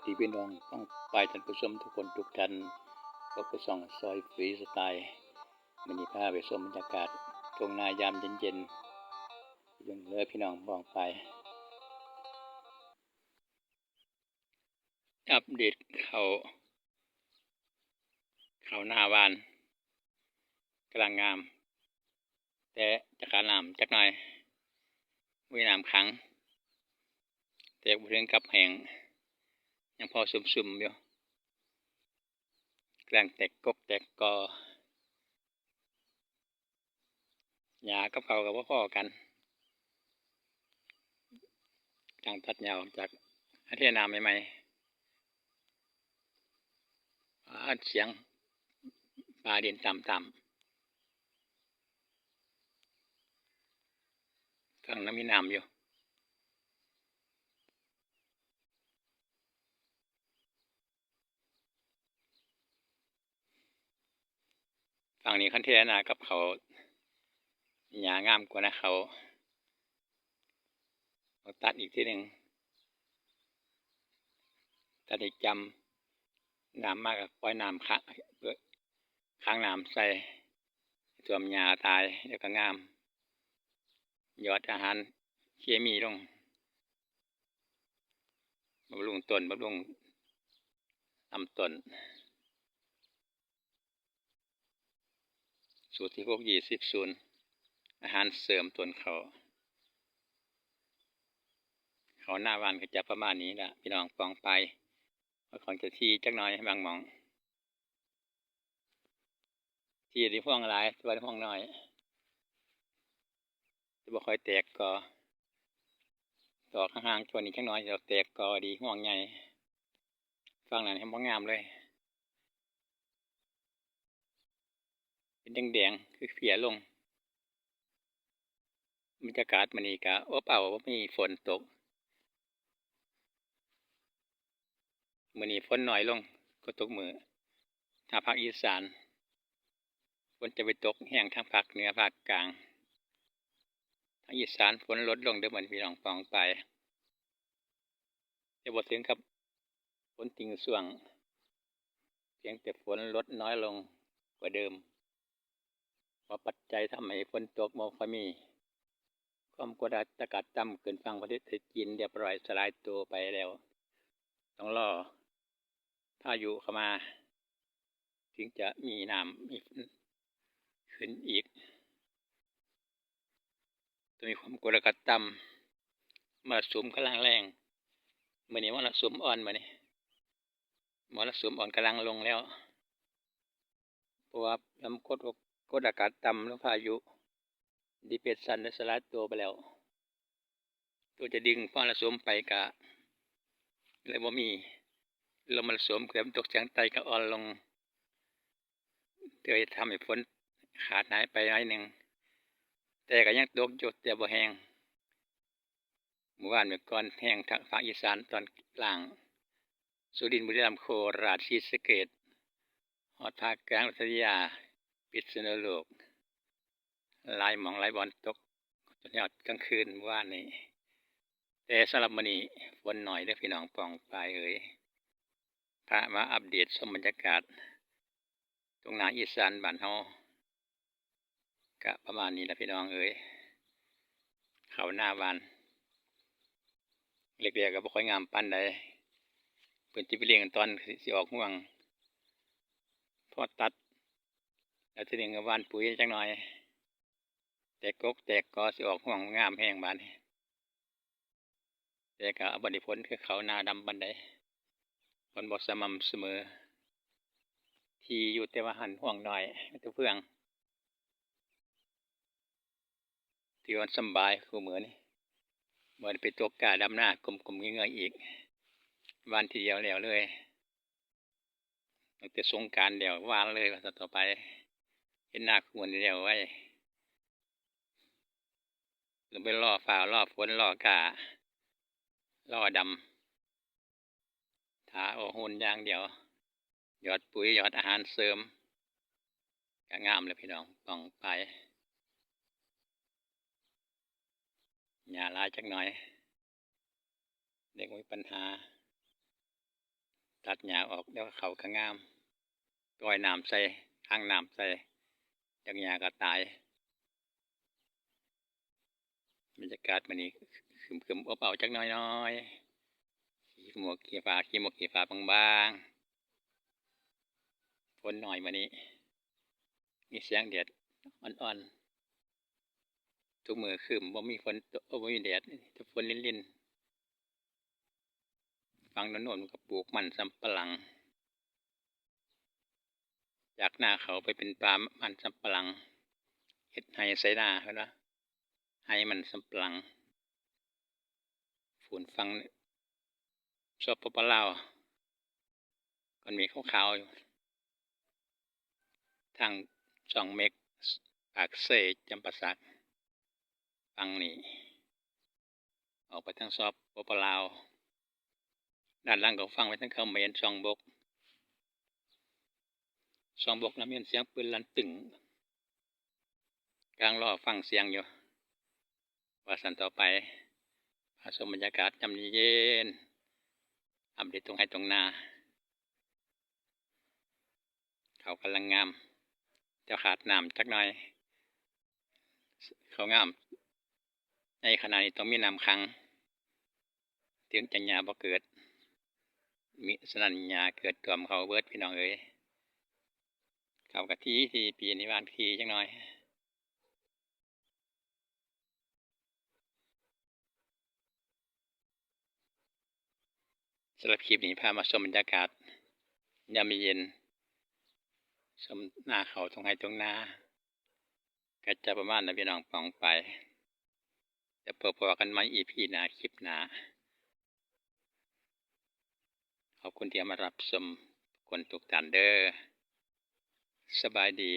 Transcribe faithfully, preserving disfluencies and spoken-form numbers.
ที่พี่น้องต้องไปท่านผู้ชมทุกคนทุกท่าน พบกับช่องซอยฟรีสไตล์ มื้อนี้พาไปชมบรรยากาศทุ่งนายามเย็นๆ เรื่องเลือพี่น้องบ้องไป อัปเดตเขา เขาหน้าหวานกำลังงาม แต่จะขาดน้ำจักหน่อย มีน้ำขัง แต่บ่ถึงกับแห้ง ยังพอซุ่มๆอยู่ กำลังแตกกกแตกกอ หญ้ากับเขาก็บ่พ้อกัน กำลังตัดหญ้าออกจากไฮเทนาใหม่ๆ อ่า เสียงปลาเด่นต่ำๆ ฝั่งนั้นมีน้ำอยู่ ฝั่งนี้คันเทนากับเขา หญ้างามกว่านะ เขา ต้องตัดอีกทีหนึ่ง ตัดอีกจำ น้ำมากก็ปล่อยน้ำขะ เพื่อขังน้ำใส่ ท่วมหญ้าตาย แล้วก็งาม หยอดอาหารเคมีลง บำรุงต้น บำรุงลำต้น สูตรสิบหก ยี่สิบ ศูนย์ อาหารเสริมต้นเขา เขาหน้าหวานก็จะประมาณนี้ละ พี่น้องปองไป ของจะที่จักหน่อยบางหม่อง ที่ได้ห่วงหลาย แต่ว่าได้ห่วงน้อย จะบ่ค่อยแตกกอ ตอกห่างๆ ตัวนี้จักหน่อย จะแตกกอดี ห่วงใหญ่ ฝั่งนั้นแฮงบ่งามเลย เป็นแดงๆ คือเพลียลง บรรยากาศมื้อนี้ก็อบอ้าว บ่มีฝนตก มื้อนี้ฝนน้อยลงกว่าทุกมื้อ ทางภาคอีสาน ฝนจะไปตกแฮงทางภาคเหนือ ภาคกลาง ทางอีสานฝนลดลงเด้อ มื้อนี้พี่น้องปองไป แต่บ่ถึงกับฝนทิ้งช่วง เพียงแต่ฝนลดน้อยลงกว่าเดิม เพราะปัจจัยทำให้ฝนตกบ่ค่อยมี ความกดอากาศต่ำขึ้นฝั่งประเทศจีนเรียบร้อย สลายตัวไปแล้ว ต้องรอพายุเข้ามา ถึงจะมีน้ำ มีฝนขึ้นอีก จะมีความกดอากาศต่ำ มรสุมกำลังแรง มื้อนี้มรสุมอ่อน มื้อนี้มรสุมอ่อนกำลังลงแล้ว เพราะว่าลำกด กดอากาศต่ำ ลมพายุ depression ได้สลายตัวไปแล้ว ตัวจะดึงมรสุมไปก็เลยบ่มี ลมมรสุม คือตะวันตกเฉียงใต้ก็อ่อนลง เลยทำให้ฝนขาดหายไปหน่อยหนึ่ง แต่ก็ยังตกอยู่ แต่บ่แฮง มื้อวานมื้อก่อนแฮงทางภาคอีสานตอนล่าง สุรินทร์ บุรีรัมย์ โคราช ศรีสะเกษ ฮอดภาคกลาง อยุธยา พิษณุโลก หลายหม่องหลายบ่อนตกจนฮอดกลางคืนมื้อวานนี้ แต่สำหรับมื้อนี้ฝนน้อยเด้อพี่น้องปองปายเอ๋ย พามาอัปเดตชมบรรยากาศทุ่งนาอีสานบ้านเฮา ก็ประมาณนี้ล่ะพี่น้องเอ๋ย เขาหน้าหวาน เล็กๆ ก็บ่ค่อยงามปานใด เพิ่นสิไปเร่งตอนสิออกฮวง พอตัด แล้วทีนี้ก็หว่านปุ๋ยจักหน่อย แตกกกแตกกอ สิออกฮวงงามแฮงบาดนี้ แต่ก็บ่ได้ผลคือเขาหน้าดำปานใด มันบ่สม่ำเสมอ ที่อยู่แต่ว่าหั่นฮวงน้อย มีแต่เฟือง ถือว่าสำบายคุมื้อนี้ บ่ได้ไปตกกาดำนากมๆเงยๆอีก หว่านทีเดียวแล้วเลย ตั้งแต่สงกรานต์แล้วหว่านเลยว่าซั่นต่อไป เฮ็ดนาคุมื้อนี้แล้วไว ต้องไปรอฟ้า รอฝน รอกา รอดำ ถ้าเอาหุ่นอย่างเดียว หยอดปุ๋ย หยอดอาหารเสริม ก็งามแล้วพี่น้อง ปองปาย หญ้าหลายจักหน่อย เด็กมีปัญหา ตัดหญ้าออก เดี๋ยวเขาก็งาม ปล่อยน้ำใส่ ขังน้ำใส่ จักหญ้าก็ตาย บรรยากาศมื้อนี้ครึมๆ อบอ้าวจักหน้อยๆ ขี้หมอกขี้ฟ้า ขี้หมอกขี้ฟ้าบางๆ ฝนน้อยมื้อนี้ มีแสงแดดอ่อนๆ ทุกมื้อครึม บ่มีฝนตก บ่มีแดด แต่ฝนรินๆ ฝั่งโน้นๆ ก็ปลูกมันสำปะหลัง จากนาเขาไปเป็นป่ามันสำปะหลัง เฮ็ดไฮ่ไถนา เพิ่นว่า ไฮ่มันสำปะหลัง พู้นฝั่ง สปป ลาว ก้อนเมฆขาวๆ อยู่ ทางช่องเม็ก ปากเซ จำปาสัก ฝั่งนี้ ออกไปทาง สปป ลาว ด้านหลังก็ฟังไปทางเขมร ช่องบก ช่องบกนะ มีเสียงปืนลั่นตึ้ง กำลังรอฟังเสียงอยู่ ว่าซั่น ต่อไป พาชมบรรยากาศยามเย็นๆ อัปเดตตรงไฮ่ตรงนา เขากำลังงาม แต่ขาดน้ำจักหน่อย เขางาม ในขณะนี้ต้องมีน้ำขัง ถึงจะหญ้าบ่เกิด มิฉะนั้นหญ้าเกิดท่วมเขาเบิด พี่น้องเอ๋ย เขาก็ถี่ ถี่ ปีนี้หว่านถี่จักหน่อย สำหรับคลิปนี้พามาชมบรรยากาศยามเย็น ชมนาเขาตรงไฮ่ตรงนา ก็จะประมาณนั้น พี่น้อง ปองไป จะพบกันใหม่ อีพี หน้า คลิปหน้า ขอบคุณที่มารับชมทุกคนทุกท่านเด้อ สบายดี